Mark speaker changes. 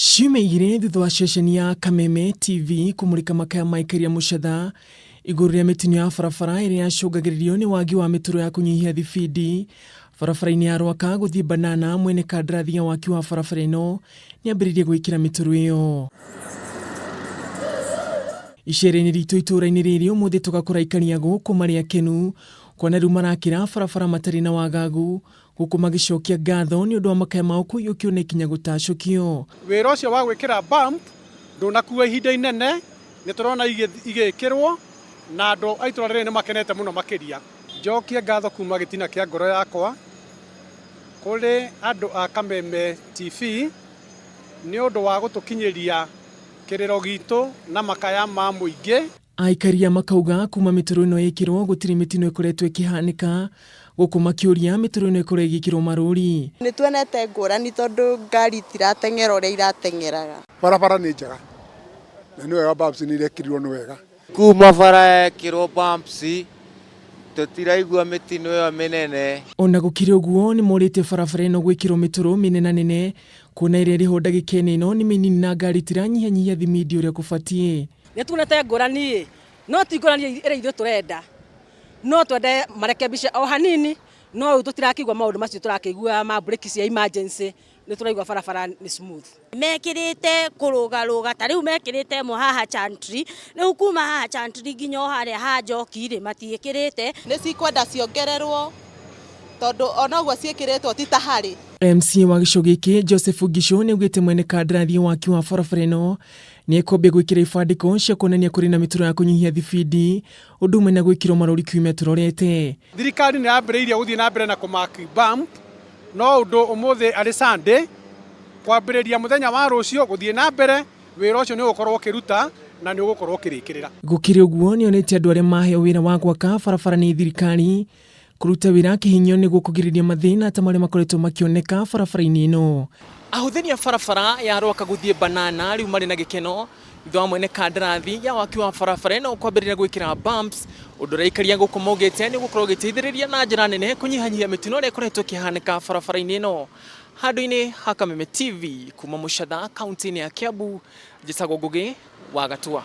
Speaker 1: Ciumia igĩrĩ thutha wa ceceni ya Kameme TV kũmũrĩka makaya ma aikari a Mũcatha igũrũ rĩa mĩtino ya barabara ĩrĩa yacũngagĩrĩrio nĩ wagi wa mĩtũro ya kũnyihia thibindi barabara-inĩ ya Rwaka gũthiĩ Banana, mwene kandarathi ya waki wa barabara ĩno nĩambĩrĩirie gwĩkĩra mĩtũro ĩyo. Icera-inĩ ritũ itũũra-inĩ rĩrĩ ũmũthĩ tũgakora aikari a gũkũ marĩ akenu kuona rĩu marakĩra barabara matarĩ na wagagu gũkũ magĩcokia ngatho nĩ ũndũ wa makaya mao kũiyũkio na ikinya gũtacũkio.
Speaker 2: Wĩra ũcio wa gwĩkĩra bump ndũnakua ihinda inene, nĩ tũrona igĩkĩrwo na andũ a itũra rĩrĩ nĩ makenete mũno makĩria. Njokie ngatho kuma gĩtina kĩa ngoro yakwa kũrĩ andũ a Kameme TV nĩ ũndũ wa gũtũkinyĩria kĩrĩro gitũ na makaya ma mũingĩ.
Speaker 1: Aikaria makauga kuma mĩtaro ĩno ĩkĩrwo gũtirĩ mĩtino ĩkoretwo ĩkĩhanĩka gũkũ makĩũria mĩtaro ĩno ĩkorwo ĩgĩkĩrwo marũri.
Speaker 3: Nĩ tuonete ngũrani tondũ ngari itirateng'era ũrĩa irateng'eraga.
Speaker 4: Barabara nĩ njega na nĩ wega bumps nĩ irekĩrirwo nĩ wega.
Speaker 5: Kuma bara yekĩrwo bumps tũtiraigua mĩtino ĩyo mĩnene.
Speaker 1: Ona gũkĩrĩ ũguo nĩ morĩtie barabara ĩno gwĩkĩrwo mĩtaro mĩnenanene kuona ĩrĩa ĩrĩho ndagĩka-inĩ ĩno nĩ mĩnini na ngari itiranyihanyihia thimindi ũrĩa kũbatiĩ.
Speaker 6: Nĩ tuonete ngũrani ĩ, no ti ngũrani ĩrĩa ithuĩ tũrenda. No twende marekebishe o hanini, no rĩu tũtirakĩigua maũndũ macio tũrakĩigua ma breki cia emergency, nĩ tũraigua barabara nĩ smooth.
Speaker 7: Mekĩrĩte kũrũgarũga ta rĩu mekĩrĩte ĩmwe haha Chantry, rĩu kuma haha Chantry nginya o harĩa ha Njoki rĩ matiĩkĩrĩte.
Speaker 3: Nĩ cikwenda ciongererwo tondũ ona ũguo ciĩkĩrĩtwo ti ta harĩ.
Speaker 1: MCA wa gĩcigo gĩkĩ Joseph Ngichu nĩaugĩte mwene kandarathi ya waki wa barabara ĩno nĩekwambia gwĩkĩra ibandĩko cia kuonania kũrĩ na mĩtaro ya kũnyihia thibindi ũndũ ũmwe na gwĩkĩrwo marori kiumia tũrorete.
Speaker 2: Thirikari nĩ yambĩrĩirie gũthiĩ na mbere na kũmark bump no ũndũ ũmũthĩ arĩ Sunday kwambĩrĩria mũthenya wa rũciũ gũthiĩ na mbere wĩra ũcio nĩ ũgũkorwo ũkĩruta na nĩ ũgũkorwo ũkĩrĩkĩrĩra.
Speaker 1: Gũkĩrĩ ũguo nĩonetie andũ arĩa maheo wĩra wa gwaka barabara nĩ thirikari kũruta wĩra kĩhinyio nĩguo kũgirĩrĩria mathĩna ta marĩa makoretwo makĩoneka barabara-inĩ ĩno. Ahũthĩri a barabara ya Rwaka gũthiĩ Banana rĩu marĩ na gĩkeno thutha wa mwene kandarathi ya waki wa barabara ĩno kwambĩrĩria gwĩkĩra bumps, ũndũ ũrĩa aikari a gũkũ maugĩte nĩ ũgũkorwo ũgĩteithĩrĩria na njĩra nene kũnyihanyihia mĩtino ĩrĩa ĩkoretwo ĩkĩhanĩka barabara-inĩ ĩno. Handũ-inĩ ha Kameme TV kuma Mũcatha kaunti-inĩ ya Kiambu, njĩtagwo Ngũgĩ wa Gatua.